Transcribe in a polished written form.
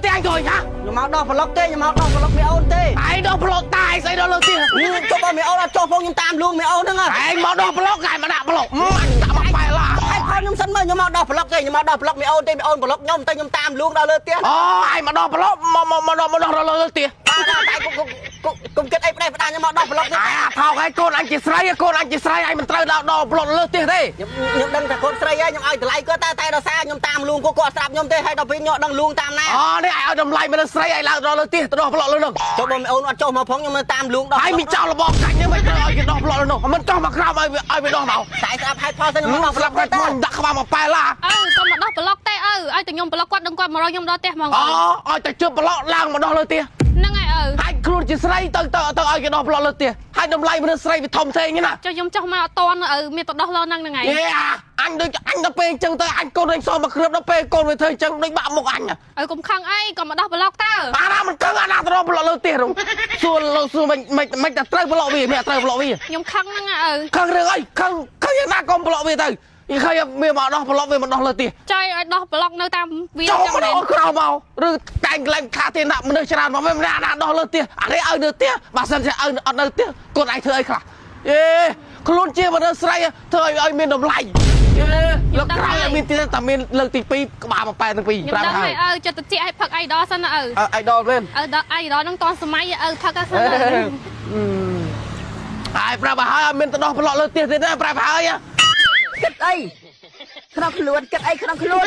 ផ្ទះអញទៅហា ខ្ញុំមកដោះប្លុកទេខ្ញុំមកដោះប្លុកមីអូនទេ ឯងដោះប្លុកតាឯងស្អីដល់លើផ្ទះ ចុះបើមីអូនអត់ចុះផងខ្ញុំតាមលួងមីអូនហ្នឹង ឯងមកដោះប្លុកឯងមកដាក់ប្លុកអញដាក់មកបែឡា ហើយផលខ្ញុំសិនមើលខ្ញុំមកដោះប្លុកទេខ្ញុំមកដោះប្លុកមីអូនទេមីអូនប្លុកខ្ញុំតែខ្ញុំតាមលួងដល់លើផ្ទះ អូឯងមកដោះប្លុកមកមកមកដោះមកដោះដល់លើផ្ទះ បាទតែគុំគុំគិតអីផ្ដេសផ្ដាខ្ញុំមកដោះប្លុកទេ ឯអាថោកឯងកូនអញជាស្រីកូនអញជាស្រីឯងមិនត្រូវដល់ដោះប្លុកលើផ្ទះទេ ខ្ញុំខ្ញុំដឹងថាគាត់ស្រីហើយខ្ញុំឲ្យតម្លៃគាត់តែតែដល់សារខ្ញុំតាមលួងគាត់គាត់ស្រាប់ខ្ញុំទេហើយដល់ពេលខ្ញុំអត់ដឹងលួងតាមណា អូនេះឯងឲ្យតម្លៃមនុស្សស្រីឯងឡើងដល់លើផ្ទះទៅដោះប្លុកលើនោះ ចុះបើមីអូនអត់ចុះមកផងខ្ញុំនៅតាមលួងដោះ ហើយមានចោលលបងកាច់នេះមិនត្រូវឲ្យគេដោះប្លុកលើនោះមិនចោះមកក្រោមឲ្យឲ្យវាដោះមក តែស្រាប់ហេតុផលសិនខ្ញុំមកដោះ ស្លាប់ ប្លុកទេ គាត់មកដាក់ក្បាលមកប៉ែឡា ឪកុំមកដោះប្លុកទេឪឲ្យតែខ្ញុំប្លុកគាត់ដឹងគាត់មករកខ្ញុំដល់ផ្ទះហ្មង អូឲ្យតែជើប្លុកឡើងមកដោះលើផ្ទះ ហ្នឹងហើយឪ ហើយខ្លួនជាស្រីទៅទៅទៅឲ្យគេដោះប្លុកលើផ្ទះហើយតម្លៃមនុស្សស្រីវាធំធេងណា ចុះខ្ញុំចុះមកអត់តន់ឪមានទៅដោះលោហ្នឹងហ្នឹងហើយ យេអញដូចអញដល់ពេលអញ្ចឹងទៅអញកូនអញសមមកគ្រឿបដល់ពេលកូនវាធ្វើអញ្ចឹងដូចបាក់មុខអញ ឪកុំខឹងអីកុំមកដោះប្លុកតើ អាណាមិនខឹងអាណាទៅដោះប្លុកលើផ្ទះនោះសួរលោកសួរមិនមិនមិនតែត្រូវប្លុកវាមិនត្រូវប្លុកវា ខ្ញុំខឹងហ្នឹងឪ ខឹងរឿងអីខឹងខឹងយ៉ាងណាកុំប្លុកវាទៅយីឃើញវាមកដោះប្លុកវាមកដោះលើផ្ទះ ចៃឲ្យដោះប្លុកនៅតាមវា ចុះ ចឹងមែន មកដល់ក្រោមមកឬតែងកន្លែងខាទេដាក់មនុស្សច្រើនមកមិនណាណាដោះលើផ្ទះអានេះឲ្យនៅផ្ទះបើសិនជាឲ្យអត់នៅផ្ទះកូនឯងធ្វើអីខ្លះយេខ្លួនជាមនុស្សស្រីធ្វើឲ្យឲ្យមានតម្លៃយេលើកក្រោយឲ្យមានទៀតតែមានលើកទី2ក្បាលមកប៉ែទាំងពីរ ខ្ញុំ ប្រាប់ ដឹង ហើយ ហើយឪចិត្តតិចឲ្យផឹកអីដល់សិនណាឪ អៃដលមែន ឪដល់អីដល់ហ្នឹងតន់សម័យឪផឹកសិនណា ហើយប្រាប់ឲ្យហើយឲ្យមានទៅដោះប្លុកលើផ្ទះទៀតណាប្រាប់ឲ្យ គិតអីក្នុងខ្លួនគិតអីក្នុងខ្លួន